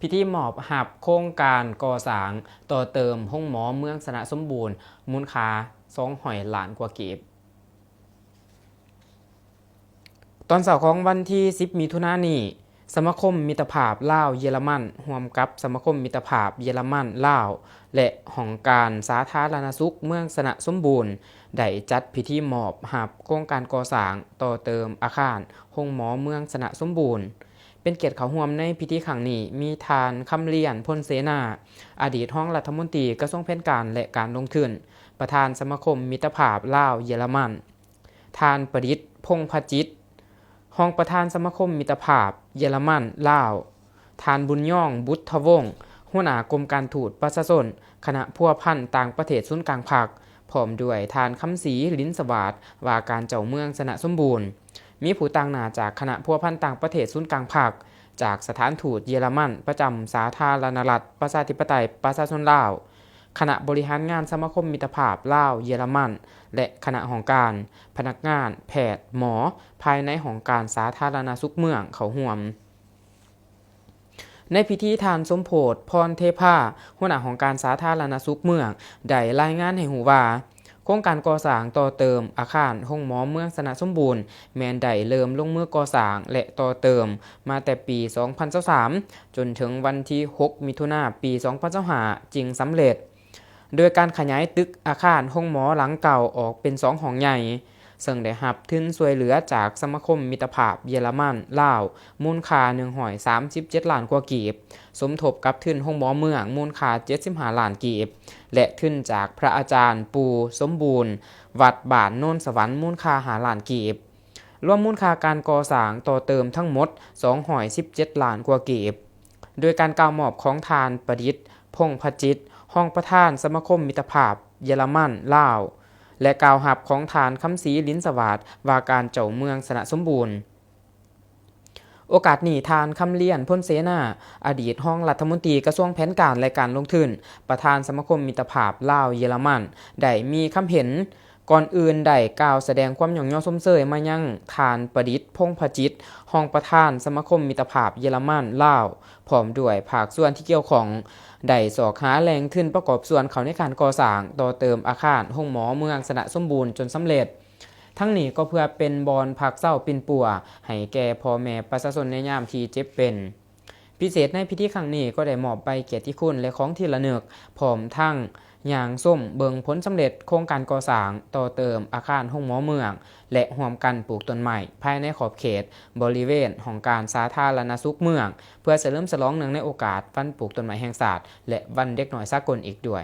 ພິທີມອບຮັບໂຄງການກໍ່ສ້າງຕໍ່ເຕີມໂຮງໝໍເມືອງຊະນະສົມບູນ ມູນຄ່າສອງຮ້ອຍລ້ານກວ່າກີບ. ຕອນເຊົ້າຂອງວັນທີສິບ ມິຖຸນານີ້, ສະມາຄົມມິດຕະພາບລາວ-ເຢຍລະມັນ ຮ່ວມກັບສະມາຄົມມິດຕະພາບເຢຍລະມັນ-ລາວ ແລະ ຫ້ອງການສາທາລະນະສຸກເມືອງຊະນະສົມບູນ ໄດ້ຈັດພິທີມອບຮັບໂຄງການກໍ່ສ້າງຕໍ່ເຕີມອາຄານໂຮງໝໍເມືອງຊະນະສົມບູນ. ເປັນກຽດເຂົ້າຮ່ວມໃນພິທີຄັ້ງນີ້ ມີທ່ານ ຄຳລຽນ ພົນເສນາ, ອະດີດຮອງລັດຖະມົນຕີກະຊວງແຜນການ ແລະ ການລົງທຶນ, ປະທານສະມາຄົມມິດຕະພາບລາວ-ເຢຍລະມັນ, ທ່ານ ປະດິດ ພົງພະຈິດ, ຮອງປະທານສະມາຄົມມິດຕະພາບເຢຍລະມັນ-ລາວ, ທ່ານ ບຸນຍອງ ບຸດທະວົງ, ຫົວໜ້າກົມການທູດປະຊາຊົນ ຄະນະພົວພັນຕ່າງປະເທດສູນກາງພັກ, ພ້ອມດ້ວຍທ່ານ ຄຳສີ ລິນສະຫວາດ, ວ່າການເຈົ້າເມືອງຊະນະສົມບູນ. ມີຜູ້ຕາງໜ້າຈາກຄະນະພົວພັນຕ່າງປະເທດສູນກາງພັກ, ຈາກສະຖານທູດເຢຍລະມັນປະຈຳສາທາລະນະລັດ ປະຊາທິປະໄຕ ປະຊາຊົນລາວ, ຄະນະບໍລິຫານງານສະມາຄົມມິດຕະພາບລາວ-ເຢຍລະມັນ ແລະ ຄະນະຫ້ອງການ, ພະນັກງານ, ແພດ, ໝໍ ພາຍໃນຫ້ອງການສາທາລະນະສຸກເມືອງເຂົ້າຮ່ວມ. ໃນພິທີ, ທ່ານ ສົມໂພດ ພອນເທພາ, ຫົວໜ້າຫ້ອງການສາທາລະນະສຸກເມືອງ ໄດ້ລາຍງານໃຫ້ຮູ້ວ່າ, ໂຄງການກໍ່ສ້າງຕໍ່ເຕີມອາຄານໂຮງໝໍເມືອງຊະນະສົມບູນ ແມ່ນໄດ້ເລີ່ມລົງມືກໍ່ສ້າງ ແລະ ຕໍ່ເຕີມມາແຕ່ປີສອງພັນຊາວສາມ ຈົນເຖິງວັນທີຫົກ ມິຖຸນາ ປີສອງພັນຊາວຫ້າ ຈຶ່ງສຳເລັດ, ໂດຍການຂະຫຍາຍຕຶກອາຄານໂຮງໝໍຫຼັງເກົ່າອອກເປັນສອງຫ້ອງໃຫຍ່, ເຊິ່ງໄດ້ຮັບທຶນຊ່ວຍເຫຼືອຈາກສະມາຄົມມິດຕະພາບເຢຍລະມັນ-ລາວ ມູນຄ່າໜຶ່ງຮ້ອຍສາມສິບເຈັດລ້ານກວ່າກີບ, ສົມທົບກັບທຶນໂຮງໝໍເມືອງມູນຄ່າເຈັດສິບຫ້າລ້ານກີບ ແລະ ທຶນຈາກພະອາຈານປູ່ສົມບູນ ວັດບ້ານໂນນສະຫວັນ ມູນຄ່າຫ້າລ້ານກີບ. ລວມມູນຄ່າການກໍ່ສ້າງຕໍ່ເຕີມທັງໝົດສອງຮ້ອຍສິບເຈັດລ້ານກວ່າກີບ. ໂດຍການກ່າວມອບຂອງທ່ານ ປະດິດ ພົງພະຈິດ, ຮອງປະທານສະມາຄົມມິດຕະພາບເຢຍລະມັນ-ລາວ ແລະ ກ່າວຮັບຂອງທ່ານ ຄຳສີ ລິນສະຫວາດ, ວ່າການເຈົ້າເມືອງຊະນະສົມບູນ. ໂອກາດນີ້, ທ່ານ ຄຳລຽນ ພົນເສນາ, ອະດີດຮອງລັດຖະມົນຕີກະຊວງແຜນການ ແລະ ການລົງທຶນ, ປະທານສະມາຄົມມິດຕະພາບລາວ-ເຢຍລະມັນ ໄດ້ມີຄຳເຫັນ ກ່ອນອື່ນໄດ້ກ່າວສະແດງຄວາມຍ້ອງຍໍຊົມເຊີຍມາຍັງທ່ານ ປະດິດ ພົງພະຈິດ, ຮອງປະທານສະມາຄົມມິດຕະພາບເຢຍລະມັນ-ລາວ, ພ້ອມດ້ວຍພາກສ່ວນທີ່ກ່ຽວຂ້ອງ ໄດ້ຊອກຫາແຫຼ່ງທຶນປະກອບສ່ວນເຂົ້າໃນການກໍ່ສ້າງຕໍ່ເຕີມອາຄານໂຮງໝໍເມືອງຊະນະສົມບູນຈົນສຳເລັດ. ທັງນີ້ກໍເພື່ອເປັນບ່ອນພັກເຊົາປິ່ນປົວໃຫ້ແກ່ພໍ່ແມ່ປະຊາຊົນໃນຍາມທີ່ເຈັບເປັນ. ພິເສດໃນພິທີຄັ້ງນີ້ກໍໄດ້ມອບໃບກຽດຕິຄຸນ ແລະ ຂອງທີ່ລະນຶກ, ພ້ອມທັງຍ່າງຊົມເບິ່ງຜົນສຳເລັດໂຄງການກໍ່ສ້າງຕໍ່ເຕີມອາຄານໂຮງໝໍເມືອງ ແລະ ຮ່ວມກັນປູກຕົ້ນໄມ້ພາຍໃນຂອບເຂດບໍລິເວນຫ້ອງການສາທາລະນະສຸກເມືອງ ເພື່ອສະເຫຼີມສະຫຼອງເນື່ອງໃນໂອກາດວັນປູກຕົ້ນໄມ້ແຫ່ງຊາດ ແລະ ວັນເດັກນ້ອຍສາກົນອີກດ້ວຍ.